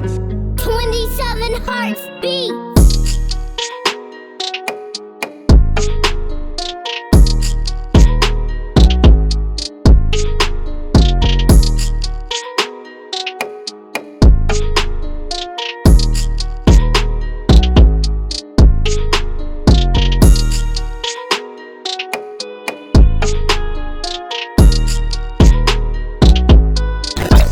27 hearts beat.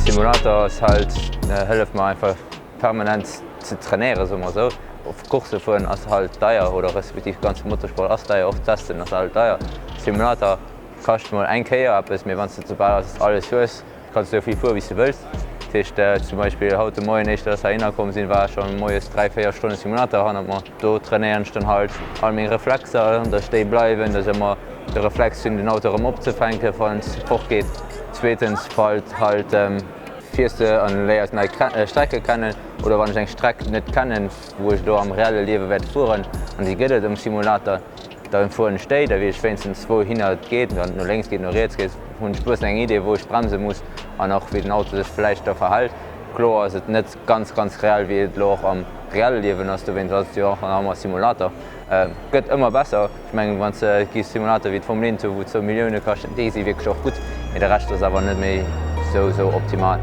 Simulator ass halt hëlleft mer einfach permanent ze trainéieren, soe mer esou. Op Coursse fueren ass halt deier oder respektiv ganze Motorsport ass deier, och testen ass halt deier. Simulator kascht mol eng Kéier eppes, mee wann s de soubal alles hues, Kanns esou vill fuere wéi s de wëlls. Dat heescht zum Beispill haut de Moien, éischter dass heihinner komm sinn, war schonn moies 3, 4 Stonne Simulator hannert mer. Do trainéieren ech dann halt all meng Reflexer, dass déi bleiwen, dass ech ëmmer de Reflex hunn den Auto erëm opzefänken falls et fort geet. Zweetens falt halt fiers de an léiers nei Strecke kennen oder wann ech eng Streck net kennen, wou ech elo am reelle Liewe wäert fueren an déi gëtt et um Simulator, Da fueren ech déi, da weess ech wéinstens wouhinner et geet, wann et no lénks geet, no riets geet, hunn ech bëssen eng Idee wou ech bremse muss an och wéi den Auto sech vläicht da verhält. Kloer ass et net ganz ganz reell wéi et elo och am reelle Liewen ass, dowéinst ass et jo och nach ëmmer Simulator. Gëtt ëmmer besser, ech mengen wann s de gi Simulator wéi d'Formel 1 hu wou zwou Millioune kaschten, déi si wierklech och gutt, mee de Rescht ass awer net méi sou sou optimal.